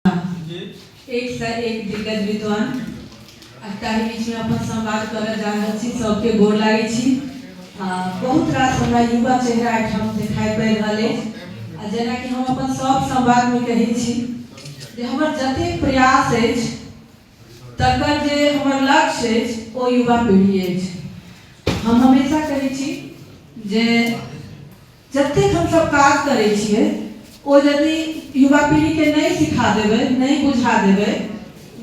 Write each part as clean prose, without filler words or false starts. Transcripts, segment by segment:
एक सँ एक दिग्गज विद्वान आ ताहि बीचमे अपन संवाद करऽ जा रहल छी। सबके गोर लागै छी। आ बहुत रास हमरा युवा चेहरा एहिठाम देखाइ पड़ि रहल अछि। आ जेनाकि हम अपन सब संवादमे कहै छी जे हमर जतेक प्रयास अछि तकर जे हमर लक्ष्य अछि ओ युवा पीढ़ी अछि। हम हमेशा कहै छी जे जतेक हमसभ काज करै छियै ओ यदि युवा पीढ़ीके नहि सिखा देबै, नहि बुझा देबै,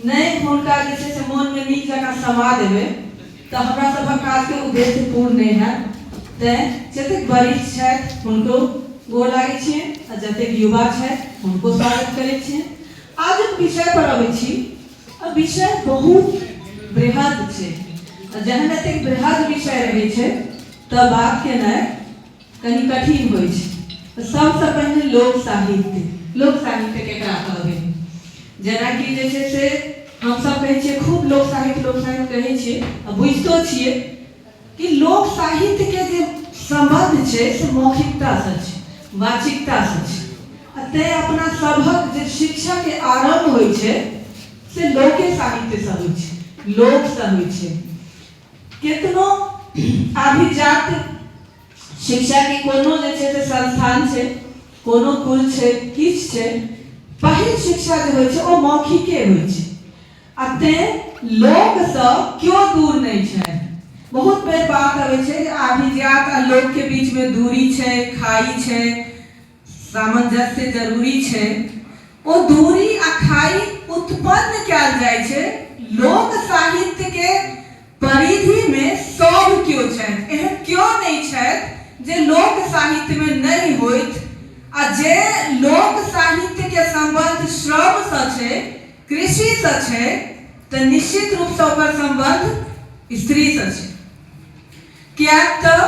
नहि हुनका जे छै से मोनमे नीक जकाँ समा देबै तऽ हमरा सभक काजके उद्देश्य पूर्ण नहि हैत। तैँ जतेक वरिष्ठ छथि हुनको गोर लागै छियनि आ जतेक युवा छथि हुनको स्वागत करै छियनि। आजुक विषय पर अबै छी। आ विषय बहुत बृहद छै आ जहन एतेक बृहद विषय रहै छै तऽ बात केनाइ कनि कठिन होइ छै। तऽ सबसँ पहिने लोक साहित्य, लोक साहित्य केकरा कहबै? जेनाकि जे छै से हमसब कहै छियै खूब लोक साहित्य, लोक साहित्य कहै छियै आ बुझितो छियै कि लोक साहित्यके जे सम्बन्ध छै से मौखिकतासँ छै, वाचिकतासँ छै। आ तैँ अपना सभक जे शिक्षाके आरम्भ होइ छै से लोके साहित्यसँ होइ छै, लोकसँ होइ छै। केतनो अभिजात शिक्षा के कोनो जे छै से संस्थान छै, कोनो कुल छै, किछु छै, पहिल शिक्षा जे होइ छै ओ मौखिके होइ छै। आ तेँ लोकसँ केओ दूर नहि छै। बहुत बेर बात अबै छै जे अभिजात आ लोकके बीचमे दूरी छै, खाई छै, सामंजस्य जरूरी छै। ओ दूरी आ खाई उत्पन्न कयल जाइ छै लोक साहित्यके परिधिमे। सभ केओ छथि, एहन केओ नहि छथि जे लोक साहित्यमे नहि होथि। आ जे लोक साहित्यके सम्बन्ध श्रमसँ छै, कृषिसँ छै, तऽ निश्चित रूपसँ ओकर सम्बन्ध स्त्रीसँ छै। किएक तऽ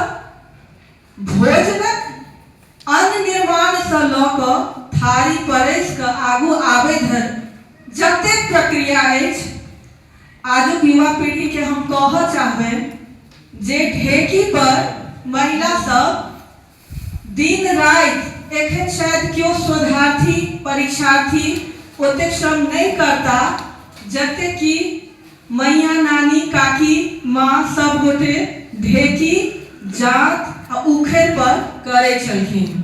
भोजनक अन्न निर्माणसँ लऽ कऽ थारी परसि कऽ आगू आबै धरि जतेक प्रक्रिया अछि, आजुक युवा पीढ़ीके हम कहऽ चाहबनि जे ढेकी पर महिला सब दिन राति, एखन शायद केओ शोधार्थी परीक्षार्थी ओतेक श्रम नहि करता जतेक कि मैया, नानी, काकी, माँ सब गोटे ढेकी, जाँत आ उखड़ि पर करै छलखिन।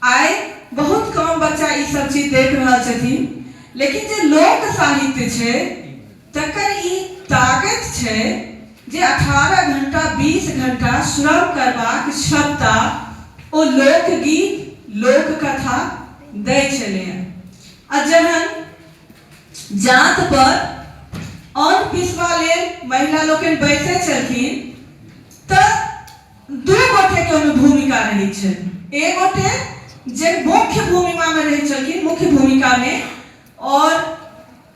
आइ बहुत कम बच्चा ई सब चीज देख रहल छथिन, लेकिन जे लोक साहित्य छै तकर ई ताकत छै जे 18 घंटा 20 घंटा श्रम करबाक क्षमता ओ लोकगीत, लोककथा दै छलैए। आ जहन जाँत पर अन्न पिसबा लेल महिला लोकनि बैसै छलखिन तऽ दू गोटेके ओहिमे भूमिका रहै छै। एक गोटे जे मुख्य भूमिकामे रहै छलखिन, मुख्य भूमिकामे, और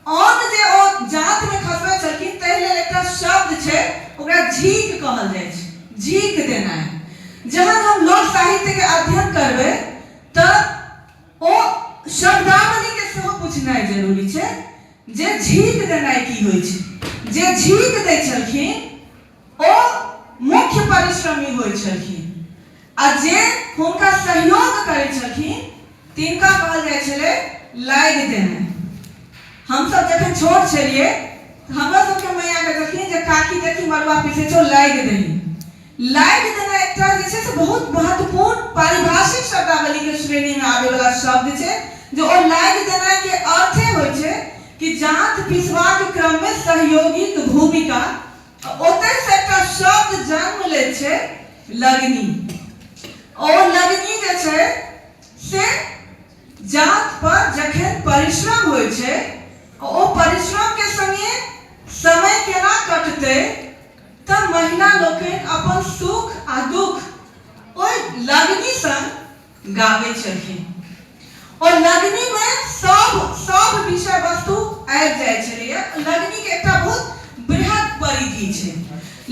अन्न जे ओ जाँतमे खसबै छलखिन ताहि लेल एकटा शब्द छै, ओकरा झीक कहल जाइ छै, झीक देनाइ। जहन हम लोक साहित्यके अध्ययन करबै तऽ ओ शब्दावलीके सेहो बुझनाइ जरूरी छै जे झीक देनाइ की होइ छै। जे झीक दै छलखिन ओ मुख्य परिश्रमी होइ छलखिन आ जे हुनका सहयोग करै छलखिन तिनका कहल जाइ छलै लागि देनाइ। हमसभ जखन छोट छलियै तऽ हमरा सबके मैया कहै छलखिन जे काकी देखी मड़ुआ पीसै छौ, लागि दही। लागि देनाइ एकटा जे छै से बहुत महत्वपूर्ण पारिभाषिक शब्दावलीके श्रेणीमे आबैवला शब्द छै जे ओ लागि देनाइके अर्थे होइ छै कि जाँत पिसबाक क्रममे सहयोगीक भूमिका। ओतहिसँ एकटा शब्द जन्म लैत छै लगनी। ओ लगनी जे छै से जाँत पर जखन परिश्रम होइ छै ओ परिश्रमके संगे समय केना कटतै तऽ महिला लोकनि अपन सुख आ दुख ओहि लगनी संग गाबै छलखिन। ओ लगनीमे सब सब विषय वस्तु आबि जाइ छलैए। लगनीके एकटा बहुत बृहद परिधि छै।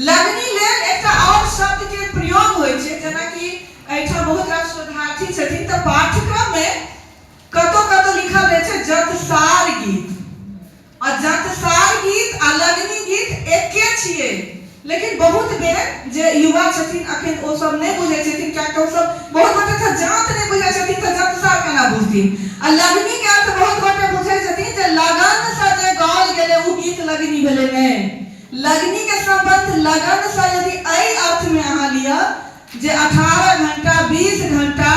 लगनी लेल एकटा आओर शब्दके प्रयोग होइ छै, जेनाकि एहिठाम बहुत रास शोधार्थी छथिन तऽ पाठ्यक्रममे कतौ कतौ लिखल रहै छै जतसार गीत। आ जतसार गीत आ लगनी गीत एके छियै, लेकिन बहुत बेर जे युवा छथिन अखन ओ सब नहि बुझै छथिन, कियाक तऽ ओ सब बहुत गोटे तऽ जात नहि बुझै छथिन तऽ जतसार केना बुझथिन। आ लगनी के अर्थ बहुत गोटे बुझै छथिन। लगनी भेलै नहि। लगनी के संबंध लगन से यदि एहि अर्थ में अहाँ लिअ जे 18 घंटा 20 घंटा,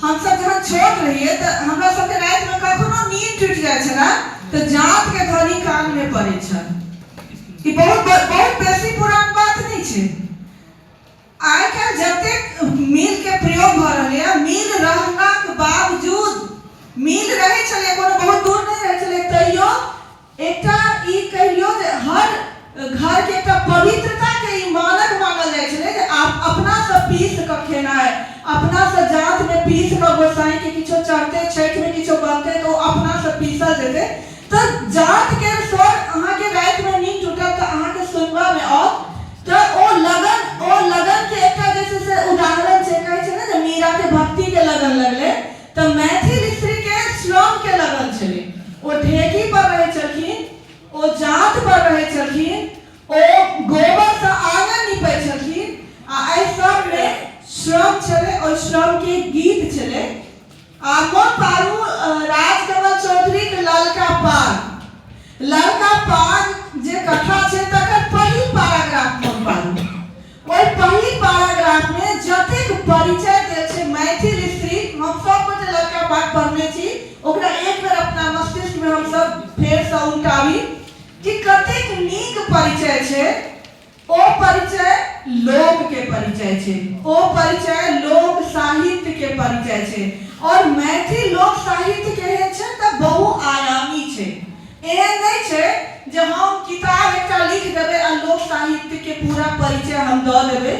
हमसब जहन छोट रहियै तऽ हमरा सबके राति में कखनो नींद टूटि जाइ छलै तऽ जाँत के ध्वनि कान में पड़ै छल। ई बहुत बहुत बेसी पुरान बात नहि छै। आइ काल्हि जतेक मिल के प्रयोग भऽ रहलैए, मिल रहलाक बावजूद, मिल रहै छलै, कोनो बहुत दूर नहि रहै छलै, तैयो एकटा ई कहियौ जे हर घरके एकटा पवित्रताके ई मानक मानल जाइ छलै जे आब अपनासँ पीस कऽ खेनाइ, अपनासँ जाँतमे पीस कऽ गोसाइँके किछो चढ़तै, छठिमे किछो बनतै तऽ ओ अपनासँ पीसल जेतै। तऽ जाँतके स्वर अहाँके रातिमे नींद टूटत तऽ अहाँके सुनबामे आओत। तऽ ओ लगन, ओ लगनके एकटा जे छै से उदाहरण छै। कहै छै ने जे मीराके भक्तिके लगन लगलै, तऽ मैथिल स्त्रीके श्रमके लगन छलै। ओ ढेकी पर रहै छलखिन, ओ जाँत पर रहै छलखिन, ओ गोबरसँ आङन नीपै छलखिन, आ एहि सबमे श्रम छलै, ओहि श्रमके गीत छलै। आ मोन पारू राजकमल चौधरीक ललका पाग। ललका पाग जे कथा छै तकर पहिल पैराग्राफ मोन पारू। ओहि पहिल पैराग्राफ मे जतेक परिचय देल छै मैथिल स्त्री, हम सब गोटे ललका पाग पढ़ने छी, ओकरा एक बेर अपना मस्तिष्क मे हम सब फेर सँ उनटाबी कि कतेक नीक परिचय छै। ओ परिचय लोक के परिचय छै, ओ परिचय लोक साहित्य के परिचय छै। और मैथिल लोक साहित्य केहन छै तऽ बहुआयामी छै। एहन नहि छै जे हम किताब एकटा लिख देबै आ लोक साहित्य के पूरा परिचय हम दऽ देबै।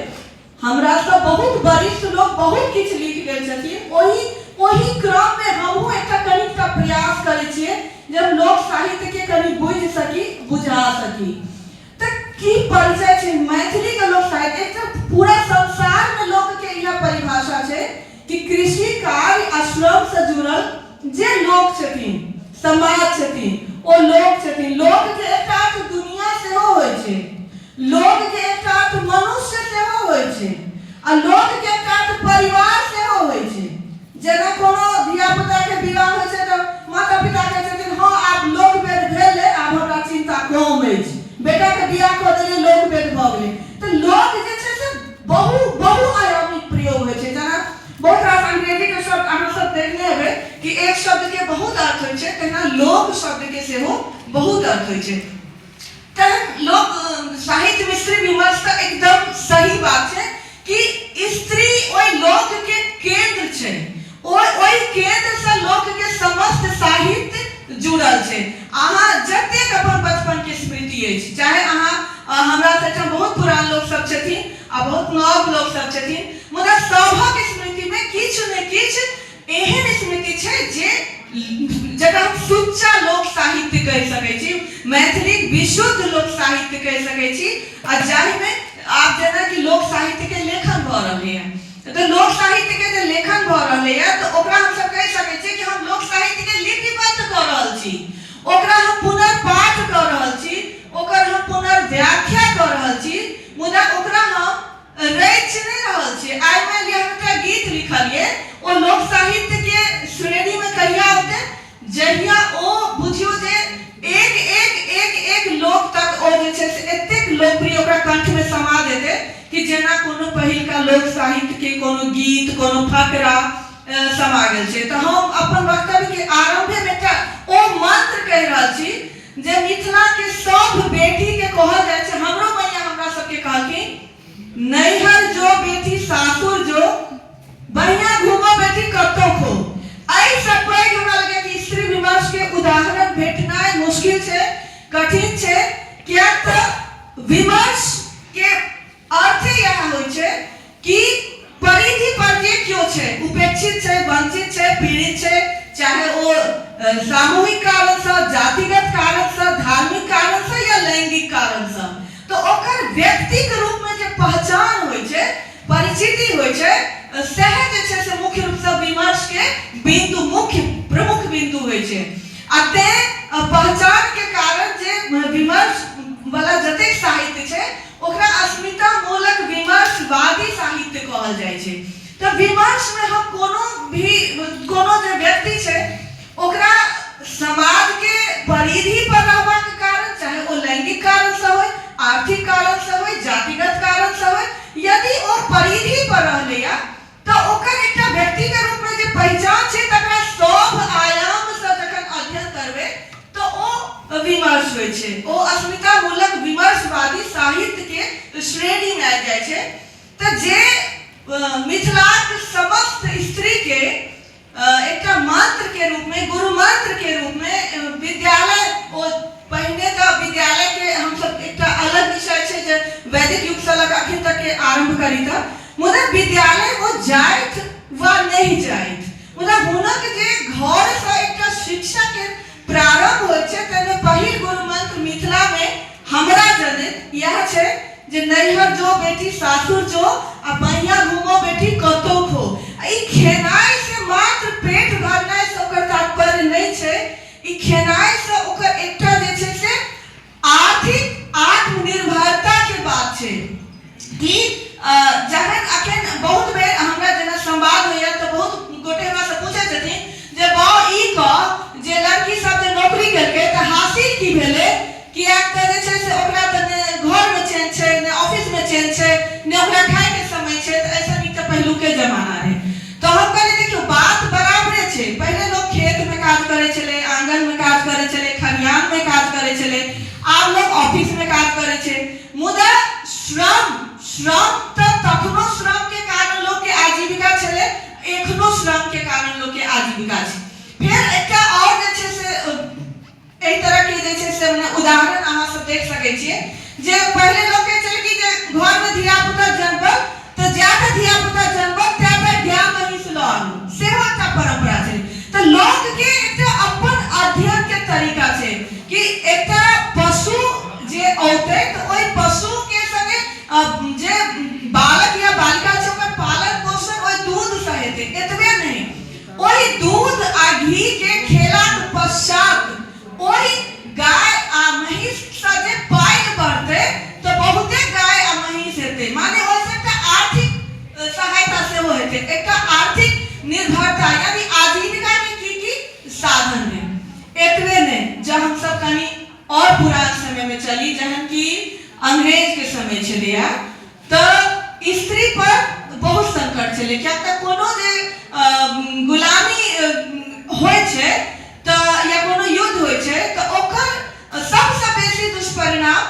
हमरा सँ बहुत वरिष्ठ लोक बहुत किछु लिख गेल छथिन, ओहि ओहि क्रम मे हमहूँ एकटा कनिकटा प्रयास करै छियै जे हम लोक साहित्य के कनि बुझि सकी, बुझा सकी। तऽ की परिचय छै मैथिली के लोक साहित्य? एकटा पूरा संसार में लोक के इएह परिभाषा छै कि कृषि कार्य आ श्रम से जुड़ल जे लोक छथिन, समाज छथिन, ओ लोक छथिन। लोक के एकटा अर्थ दुनिया सेहो होइ छै, लोक के एकटा अर्थ मनुष्य सेहो होइ छै, आ लोक के एकटा अर्थ परिवार सेहो होइ छै। जेना कोनो धिया पुता के विवाह होइ छै तऽ माता पिता कहै छथिन, हँ आब लोक वेद भेलै, आब हमरा चिंता कम अछि, बेटा के बियाह कऽ देलियै, लोक वेद भऽ गेलै। तऽ लोक जे छै से बहुआयामी प्रयोग होइ छै। जेना बहुत रास अंग्रेजी के शब्द अहाँ सब देखने हेबै कि एक शब्द के बहुत अर्थ होइ छै, तहिना लोक शब्द के सेहो बहुत अर्थ होइ छै। तहन लोक साहित्य में स्त्री विमर्श तऽ एकदम सही बात छै कि स्त्री ओहि लोक के केंद्र छै, ओहि केंद्र से लोक के समस्त साहित्य जुड़ल छै। अहाँ जतेक अपन बचपन के स्मृति अछि, चाहे अहाँ हमरा से एहिठाम बहुत पुरान लोक सब छथिन आ बहुत नव लोक सब छथिन, मुदा सभक स्मृति में किछु ने किछु एहन स्मृति छै जे जकरा हम सुच्चा लोक साहित्य कहि सकै छी, मैथिलीक विशुद्ध लोक साहित्य कहि सकै छी। आ जाहिमे आब जेनाकि लोक साहित्यके लेखन भऽ रहलैए, तऽ लोक साहित्यके जे लेखन भऽ रहलैए तऽ ओकरा हमसब कहि सकै छियै कि हम लोक साहित्यके लिपिबद्ध कऽ रहल छी, ओकरा हम पुनर्पाठ कऽ रहल छी, ओकर हम पुनर्व्याख्या कऽ रहल छी, मुदा ओकरा हम रचि नहि रहल छियै। आइ मानि लिअ हम एकटा गीत लिखलियै, ओ लोक साहित्यके श्रेणीमे कहिया औतै? जहिया ओ बुझियौ जे एक एक एक एक लोक तक ओ जे छै से एतेक लोकप्रिय ओकरा कंठमे समा जेतै कि जेना कोनो पहिलका लोक साहित्यके कोनो गीत, कोनो फकरा समा गेल छै। तऽ हम अपन वक्तव्यके आरम्भेमे एकटा ओ मंत्र कहि रहल छी जे मिथिलाके सब बेटीके कहल जाइ छै। हमरो मैया हमरा सबके कहलखिन, नैहर जो बेटी सासुर जो, बढ़िया घूमो बेटी कतौ खो। एहिसँ पैघ हमरा लगैए कि स्त्री विमर्शके उदाहरण भेटनाइ मुश्किल छै, कठिन छै, किएक तऽ विमर्शके अर्थे इएह होइ छै कि परिधि पर जे केओ छै, उपेक्षित छै, वंचित छै, पीड़ित छै, चाहे ओ सामूहिक कारणसँ, जातिगत कारणसँ, धार्मिक कारणसँ या लैंगिक कारणसँ, तऽ ओकर व्यक्तिक रूपमे जे पहचान होइ छै, परिचिति होइ छै, सएह जे छै से मुख्य रूपसँ विमर्शके बिन्दु, मुख्य प्रमुख बिन्दु होइ छै। आ तें पहचानके कारण जे विमर्श वला जतेक साहित्य छै ओकरा अस्मिता मूलक विमर्शवादी साहित्य कहल जाइ छै। तऽ विमर्शमे हम कोनो भी कोनो जे व्यक्ति छै ओकरा समाजके परिधि पर रहबाक कारण, चाहे ओ लैंगिक आर्थिक कारणसँ होइ, जातिगत कारणसँ होइ, यदि ओ परिधि पर रहलैया तऽ ओकर एकटा व्यक्तिके रूपमे जे पहिचान छै तकरा सभ आयामसँ जखन अध्ययन करबै तऽ ओ विमर्श होइ छै। ओ अस्मितामूलक विमर्शवादी साहित्यके श्रेणीमे आबि जाइ छै। तऽ जे मिथिलाक समस्त स्त्रीके एकटा मंत्रके रूपमे, गुरु मंत्रके रूपमे विद्यालय, ओ पहिने तऽ विद्यालयके हमसब एकटा अलग विषय छै जे वैदिक युगसँ लऽ कऽ अखन तकके आरम्भ करी तऽ, मुदा विद्यालय ओ जाथि वा नहि जाथि, मुदा हुनक जे घरसँ एकटा शिक्षाके प्रारम्भ होइ छै ताहिमे पहिल गुरु मंत्र मिथिलामे हमरा जनैत इएह छै जे नैहर जो बेटी सासुर जो आ बहिया घूमो बेटी कतौ खो। आ ई खेनाइ से मात्र पेट भरनाइ से ओकर तात्पर्य नहि छै, ई खेनाइ से ओकर एकटा जे छै से आर्थिक आत्मनिर्भरता के बात छै कि जखन अखन बहुत बेर हमरा जेना संवाद होइया तऽ बहुत गोटे हमरा से पूछै छथिन जे बाउ ई कह जे लड़की सब जे नौकरी केलकै तऽ हासिल की भेलै, किएक तऽ जे छै से ओकरा तऽ ने घरमे चैन छै ने ऑफिसमे चैन छै ने ओकरा खाइके समय छै, तऽ एहिसँ नीक तऽ पहिलुके जमाना रहै। तऽ हम कहलियै देखियौ बात बराबरे छै, पहिले लोक खेतमे काज करै छलै, आङ्गनमे काज करै छलै, खलिहानमे काज करै छलै, आब लोक ऑफिसमे काज करै छै, मुदा श्रम श्रम तऽ तखनो श्रमके कारण लोकके आजीविका छलै, एखनो श्रमके कारण लोकके आजीविका छै। फेर एकटा आओर जे छै से एहि तरहके जे छै से मने उदाहरण अहाँ सब देख सकै छियै जे पहिले लोक कहै छलै कि जे घरमे धियापुता जनमल तऽ जा कऽ धियापुता जनमल तै बेर गाय महींस लऽ आनू, सेहो एकटा परम्परा छलै। तऽ लोकके एकटा अपन अध्ययनके तरीका छै कि एकटा पशु जे औतै तऽ ओहि पशुके सङ्गे जे बालक या बालिका छै ओकर पालन पोषण ओहि दूधसँ हेतै। एतबे नहि, ओहि दूध आ घी के खेलाक पश्चात ओहि गाय आ महींस सँ जे पाइ बढ़तै तऽ बहुते गाय आ महींस हेतै, माने ओहिसँ एकटा आर्थिक सहायता सेहो हेतै, एकटा आर्थिक निर्भरता यानी आजीविका के की की साधन है। एतबे नहि, जँ हमसब कनि आओर पुरान समय मे चली, जहन कि अंग्रेज के समय छलैया तऽ स्त्री पर बहुत संकट छलै, किएक तऽ कोनो जे गुलामी होइ छै तऽ या कोनो युद्ध होइ छै तऽ ओकर सबसँ बेसी दुष्परिणाम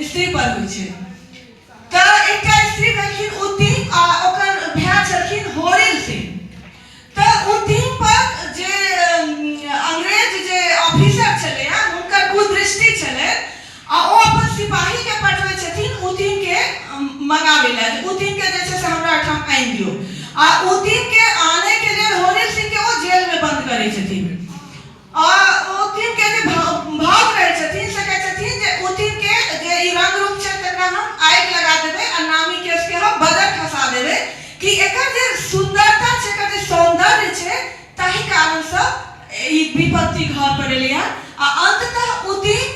स्त्री पर होइ छै। तऽ एकटा स्त्री भेलखिन उद्दीन आ ओकर भाय छलखिन होरिल सिंह। तऽ उद्दीन पर जे अंग्रेज जे ऑफिसर छलै हुनकर कुदृष्टि छलै आ ओ अपन सिपाहीके पठबै छथिन उद्दीनके मंगाबै लए जे उद्दीनके जे छै से हमरा एहिठाम आनि दियौ। आ उद्दीनके आनैके लेल होरिल सिंहके ओ जेलमे बन्द करै छथिन आ उद्दीनके जे भाउज रहै छथिन से कहै छथिन जे उद्दीनके जे ई रंग रूप छै तकरा हम आगि लगा देबै आ नामी केशके हम बजर खसा देबै कि एकर जे सुन्दरता छै, एकर जे सौन्दर्य छै ताहि कारणसँ ई विपत्ति घर पर एलैया। आ अंततः उद्दीन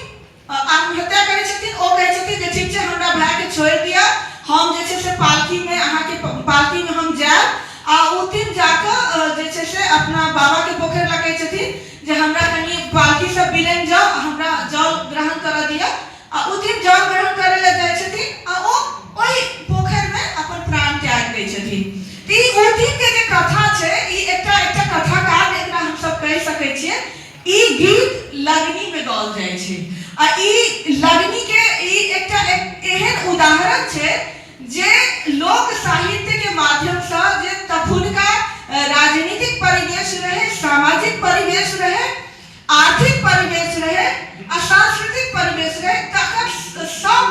आत्महत्या करै छथिन। ओ कहै छथिन जे ठीक छै हमरा भायके छोड़ि दिअ, हम जे छै से पालकीमे अहाँके पालकीमे हम जायब। आ उद्दीन जाकऽ जे छै से अपना बाबाके पोखरि लग कहै छथिन जे हमरा कनि पालकीसँ बिलमि जाउ, हमरा जल ग्रहण करऽ दिअ। आ उद्दीन जल ग्रहण करै लए जाइ छथिन आ ओ ओहि पोखरिमे अपन प्राण त्याग दै छथिन। तऽ ई उद्दीनके जे कथा छै ई एकटा एकटा कथाकार एकरा हमसब कहि सकै छियै। ई गीत लगनीमे गाओल जाइ छै आ ई लगनीके ई एकटा एहन उदाहरण छै जे लोक साहित्यके माध्यमसँ जे तखुनका राजनीतिक परिवेश रहै, सामाजिक परिवेश रहै, आर्थिक परिवेश रहै आ सांस्कृतिक परिवेश रहै तकर सब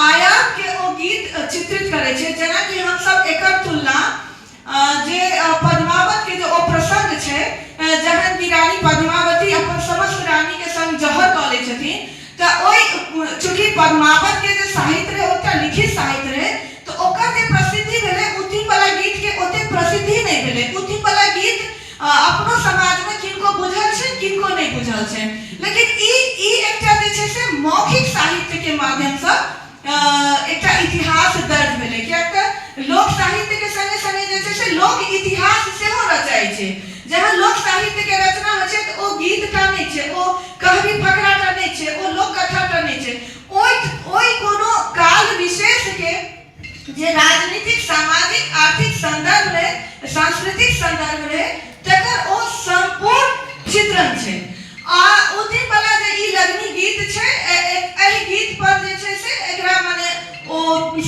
आयामके ओ गीत चित्रित करै छै। जेनाकि हमसब एकर तुलना जे पद्मावतके जे ओ प्रसंग छै जहन कि रानी पद्मावती अपन समस्त रानीके संग जहर कऽ लै छथिन तऽ ओहि चूँकि पद्मावतके जे साहित्य रहै ओ एकटा लिखित साहित्य रहै तऽ ओकर जे प्रसिद्धि भेलै उतिमवला गीतके ओतेक प्रसिद्धि नहि भेलै। उतिमवला गीत अपनो समाजमे किनको बुझल छनि किनको नहि बुझल छनि, लेकिन ई ई एकटा जे छै से मौखिक साहित्यके माध्यमसँ एकटा इतिहास दर्ज भेलै, किएक तऽ लोक साहित्यके सङ्गे सङ्गे जे छै से लोक इतिहास सेहो रचाइ छै। जहाँ लोक साहित्यके रचना होइ छै तऽ ओ गीतटा नहि छै, ओ कहबी फकराटा नहि छै, ओ लोक कथाटा नहि छै, ओहि ओहि कोनो आ उदिम वाला जे ई लगनी गीत छै, एहि गीत पर जे छै से एकरा माने ओ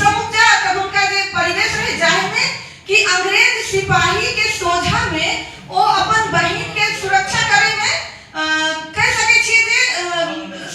समुचा तखुनका जे परिवेश रहै, जाहिमे कि अंग्रेज सिपाही के सोझा में ओ अपन बहिन के सुरक्षा करे में कहि सकै छियै जे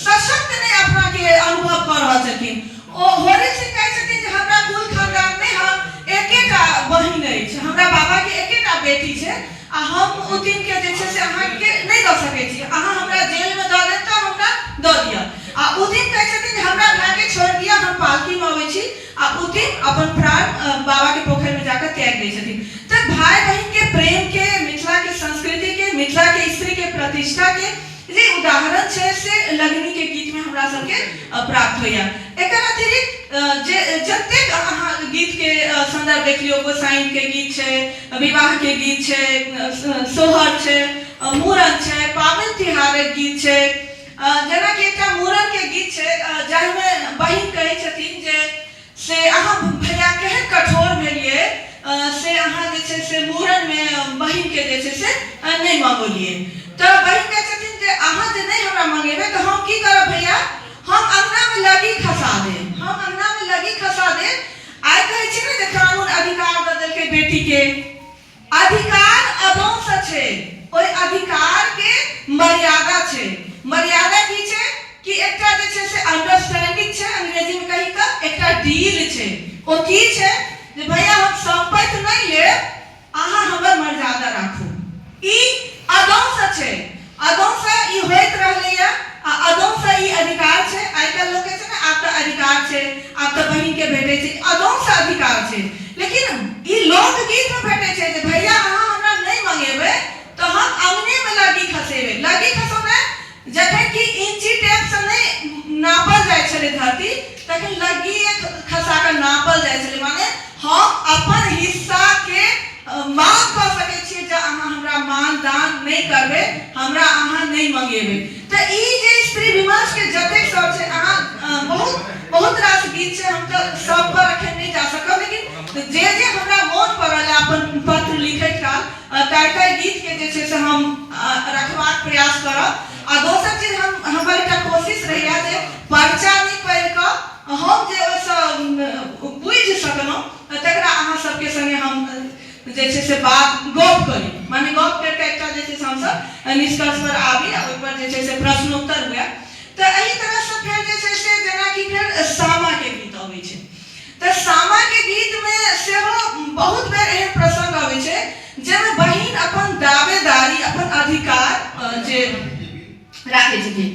सशक्त नहि अपना के अनुभव कऽ रहल छलखिन। ओ होरी सिंह कहै छथिन जे हमरा कुल खानदान में हम एकेटा बहिन अछि, हमरा बाबा के एकेटा बेटी छै आ हम उदिम के जे छै से अहाँके नहि दऽ सकै छी, अहाँ हमरा जेलमे दऽ देब तऽ हमरा दऽ दिअ। आ उदिम कहै छथिन जे हमरा भायके छोड़ि दिअ, हम पालकीमे अबै छी। आ उदिम अपन प्राण बाबाके पोखरिमे जाकऽ त्यागि दै छथिन। तऽ भाय बहिनके प्रेमके, मिथिलाके संस्कृतिके, मिथिलाके स्त्रीके प्रतिष्ठाके जे उदाहरण छै से लगनीके गीतमे हमरा सबके प्राप्त होइए। एकर अतिरिक्त जे जतेक अहाँ गीतके सन्दर्भ देख लियौ, गोसाइनके गीत छै, विवाहके गीत छै, सोहर छै, मूड़न छै, पाबनि तिहारक गीत छै। जेनाकि एकटा मूड़नके गीत छै जाहिमे बहिन कहै छथिन जे से अहाँ भैया केहन कठोर भेलियै से अहाँ जे छै से मूड़नमे बहिनके जे छै से नहि मङ्गौलियै। तऽ बहिन कहै छथिन जे अहाँ जे नहि हमरा मङ्गेबै तऽ हम की करब भैया, हम अङ्गनामे लग्गी खसा देब, हम अङ्गनामे लग्गी खसा देब। आइ कहै छै ने जे कानून अधिकार दऽ देलकै बेटीके, अधिकार अदौसँ छै, ओहि अधिकारके मर्यादा छै। मर्यादा की छै कि एकटा जे छै से अंडरस्टैंडिंग छै, अंग्रेजीमे कही तऽ एकटा डील छै। ओ की छै जे भैया हम सम्पत्ति नहि लेब, अहाँ हमर मर्यादा राखू। ई अदौसँ छै, अदौसँ ई होइत रहलैए आ अदौसँ ई अधिकार छै। आइ काल्हि लोक कहै छै ने आब तऽ अधिकार छै, आब तऽ बहिनके भेटै छै, अदौसँ अधिकार छै। लेकिन ई लोकगीतमे भेटै छै जे भैया अहाँ हमरा नहि मंगेबै तऽ हम अङ्गनेमे लग्गी खसेबै। लग्गी खसौनाइ जखन कि इंची टेपसँ नहि नापल जाइ छलै धरती, तखन लग्गिए खसा कऽ नापल जाइ छलै। माने हम अपन हिस्साके मांग कऽ सकै छियै जे अहाँ हमरा मान दान नहि करबै, हमरा अहाँ नहि मंगेबै। तऽ ई जे स्त्री विमर्शके जतेक सब छै, अहाँ बहुत बहुत रास गीत छै, हम तऽ सब पर अखन नहि जा सकब, लेकिन जे जे हमरा मोन पड़ल है अपन पत्र लिखैत काल ताहि ताहि गीतके जे छै से हम रखबाक प्रयास करब। आ दोसर चीज हम हमर एकटा कोशिश रहैया जे पर्चा नहि पढ़ि कऽ हम जे ओहिसँ बुझि सकलहुँ तकरा अहाँ सबके संगे हम जे छै से बात गप करी, माने गप करिके एकटा जे छै से हमसब निष्कर्ष पर आबी आ ओहिपर जे छै से प्रश्नोत्तर हुए। तऽ एहि तरहसँ फेर जे छै से जेनाकि फेर सामाके गीत अबै छै, तऽ सामाके गीतमे सेहो बहुत बेर एहन प्रसङ्ग अबै छै जाहिमे बहिन अपन दावेदारी, अपन अधिकार जे राखै छथिन।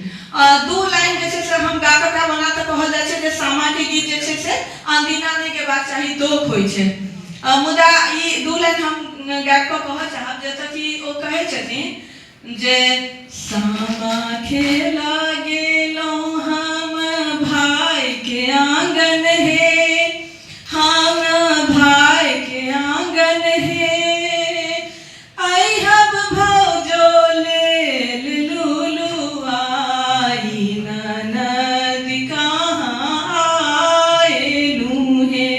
दू लाइन जे छै से हम गा कऽ गायब। ओना तऽ कहल जाइ छै जे सामाके गीत जे छै से अनदिना नहि गेबाक चाही, दोख होइ छै, मुदा ई दू लाइन हम गाबि कऽ कहऽ चाहब, जतऽ कि ओ कहै छथिन जे सामा खेला गेलहुँ हम भाइके आँगन हे, हम भाइके आँगन हे, अइहब भौजो लेल लुलु आई ननद कहाँ आएलु हे,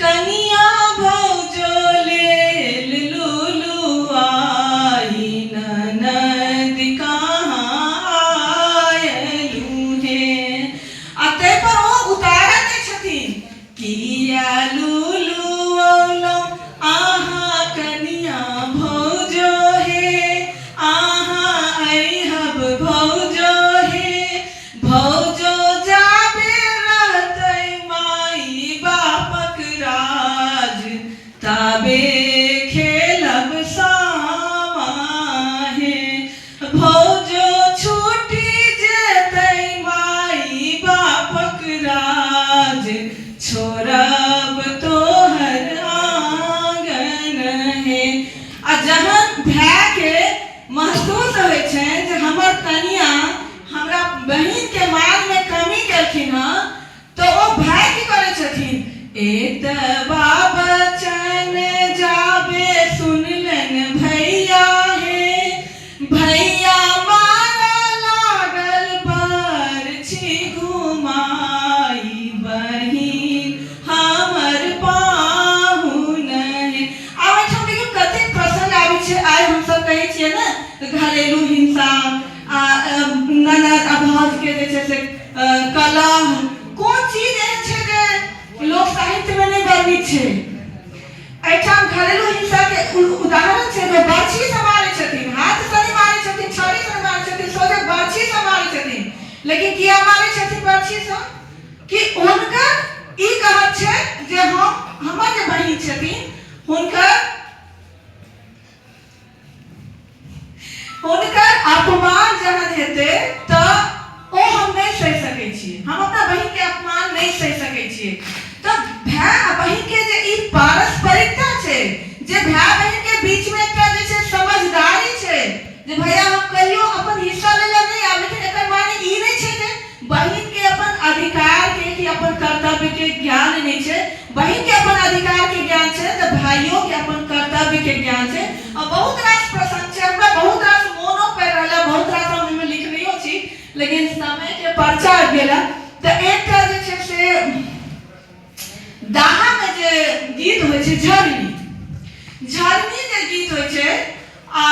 कनिया भौजो लेल लुलु आई ननद कहाँ भाउज के जे छै से कलह, कोन चीज एहन छै जे लोक साहित्य मे नहि वर्णित छै। एहिठाम घरेलू हिंसा के उदाहरण छै जे बरछी से मारै छथिन, हाथ से नहि मारै छथिन, छड़ी से नहि मारै छथिन, सोझे बरछी से मारै छथिन। लेकिन किया मारै छथिन बरछी से? कि हुनकर ई कहब छै जे हम हमर जे बहिन छथिन हुनकर हुनकर अपमान जहन हेतै तऽ ओ हम नहि सहि सकै छियै, हम अपना बहिनके अपमान नहि सहि सकै छियै। तऽ भाय आ बहिनके जे ई पारस्परिकता छै, जे भाय बहिनके बीचमे एकटा जे छै समझदारी छै जे भैया हम कहियो अपन हिस्सा लै लए नहि आयब, लेकिन एकर माने ई नहि छै जे बहिनके अपन अधिकारके कि अपन कर्तव्यके ज्ञान नहि छै। बहिनके अपन अधिकारके ज्ञान छै तऽ भाइयोके अपन कर्तव्यके ज्ञान छै। आ बहुत रास प्रसंग छै, हमरा बहुत रास मोनो पड़ि रहल है, बहुत रास हम ओहिमे लिखनेयो छी, लेकिन समयके पर्चा आबि गेल है। तऽ एकटा जे छै से दाहामे जे गीत होइ छै झरनी, झरनी जे गीत होइ छै, आ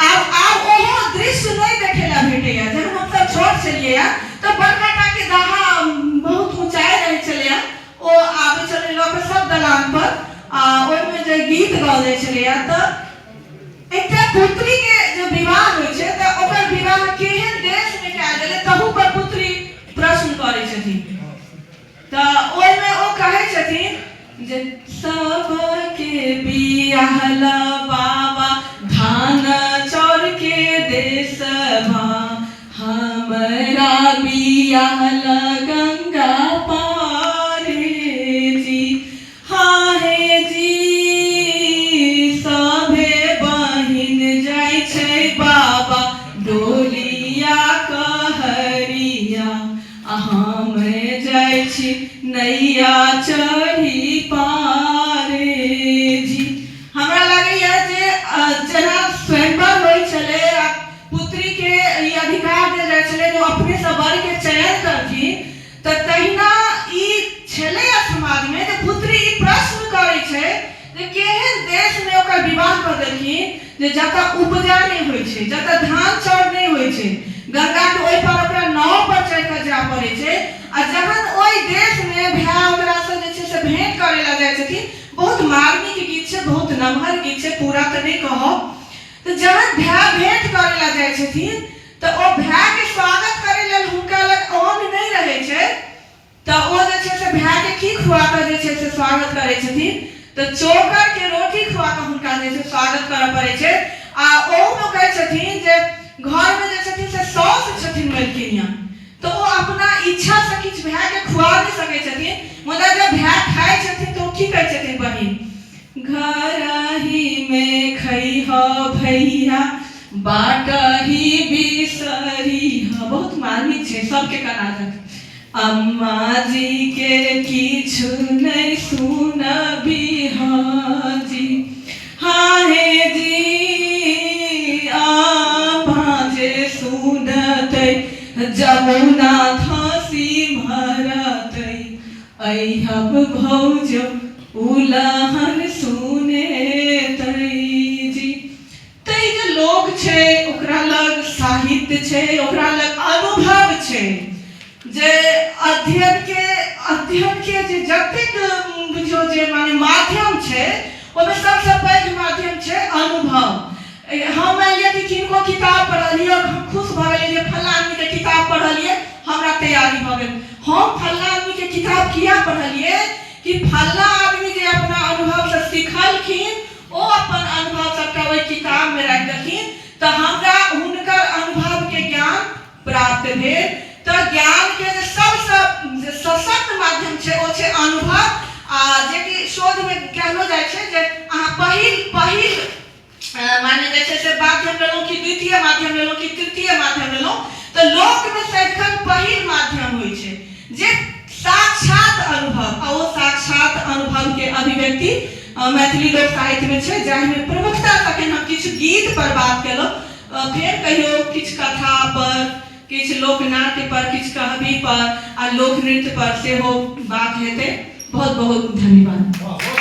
आब आब ओहो दृश्य नहि देखै लए भेटैया। जखन हमसब छोट छलियै तऽ बड़का टाके दाहा बहुत ऊँचाइ रहै छलैया, ओ आबै छलै लऽ कऽ सब दलान पर आ ओहिमे जे गीत गाओल जाइ छलैया। तऽ एकटा पुत्री के जे विवाह होइ छै तऽ ओकर विवाह केहन देशमे कयल गेलै तहू पर पुत्री प्रश्न करै छथिन। तऽ ओहिमे ओ कहै छथिन जे सबके बियाहल बाबा धान चाउर के देशबा, हमरा बियाहल गंगा पारे जी, हाँ हे जी, सभे बहिन जाइ छै बाबा डोलिया कहरिया, आ हम जाइ छी नैया चढ़ी पारे जी। हमरा लगैया जे जेना स्वयंवर होइ छलै आ पुत्री के ई अधिकार देल जाइ छलै जे ओ अपनेसँ वर के चयन करथिन, तऽ तहिना ई छलैया समाजमे जे पुत्री ई प्रश्न करै छै जे केहन देशमे ओकर विवाह कऽ देलखिन जे जतऽ उपजा नहि होइ छै, जतऽ धान चाउर नहि होइ छै, गंगाके ओहि पार ओकरा नाव पर चढ़ि कऽ जाय पड़ै छै। आ जहन ओहि देशमे भाय ओकरासँ जे छै से भेंट करै लए जाइ छथिन, बहुत मार्मिक गीत छै, बहुत नमहर गीत छै, पूरा तऽ नहि कहब। तऽ जहन भाय भेंट करै लए जाइ छथिन तऽ ओ भायके स्वागत करै लेल हुनका लग अन्न नहि रहै छै, तऽ ओ जे छै से भायके की खुआ कऽ जे छै से स्वागत करै छथिन? तऽ चोकरके रोटी खुआ कऽ हुनका जे छै स्वागत करऽ पड़ै छै। आ ओहूमे कहै छथिन जे घरमे जे छथिन से साउस छथिन मलकिनिया, तऽ ओ अपना इच्छासँ किछु भायके खुआ नहि सकै छथिन, मुदा जब भाय खाइ छथिन तऽ ओ की कहै छथिन बहिन? घरही मे खैह भैया बाटही बिसरीह। बहुत मार्मिक छै, सबके कना जात। अम्मा जी के किछु नहि सुनबीह जी, हाँ हे जी, अम्मा जे सुनतै जमुना फांसी मरतै, अइहब भौज उलहन सुनेतै जी। तऽ ई जे लोक छै ओकरा लग साहित्य छै, ओकरा लग अनुभव छै, जे अध्ययनके जे जतेक बुझियौ जे माने माध्यम छै ओहिमे सबसँ पैघ माध्यम छै अनुभव। हम मानि लिअ कि किनको किताब पढ़लियै, हम खुश भऽ गेलियै जे फल्लाँ आदमीके किताब पढ़लियै, हमरा तैयारी भऽ गेल। हम फल्लाँ आदमीके किताब किया पढ़लियै? कि फल्लाँ आदमी जे अपना अनुभवसँ सिखलखिन ओ अपन अनुभव सबटा ओहि किताबमे राखि देलखिन, तऽ हमरा हुनकर अनुभवके ज्ञान प्राप्त भेल। तऽ ज्ञानके जे सबसँ जे सशक्त माध्यम छै ओ छै अनुभव। आ जेकि शोधमे कहलो जाइ छै जे अहाँ पहिल पहिल माने जे छै से माध्यम लेलहुँ कि द्वितीय माध्यम लेलहुँ कि तृतीय माध्यम लेलहुँ, तऽ लोकमे सदिखन पहिल माध्यम होइ छै जे साक्षात अनुभव, आ ओ साक्षात अनुभवके अभिव्यक्ति मैथिली लोक साहित्यमे छै, जाहिमे प्रमुखता तखन हम किछु गीत पर बात केलहुँ। फेर कहियो किछु कथा पर, किछु लोकनाट्य पर, किछु कहबी पर आ लोकनृत्य पर सेहो बात हेतै। बहुत बहुत धन्यवाद।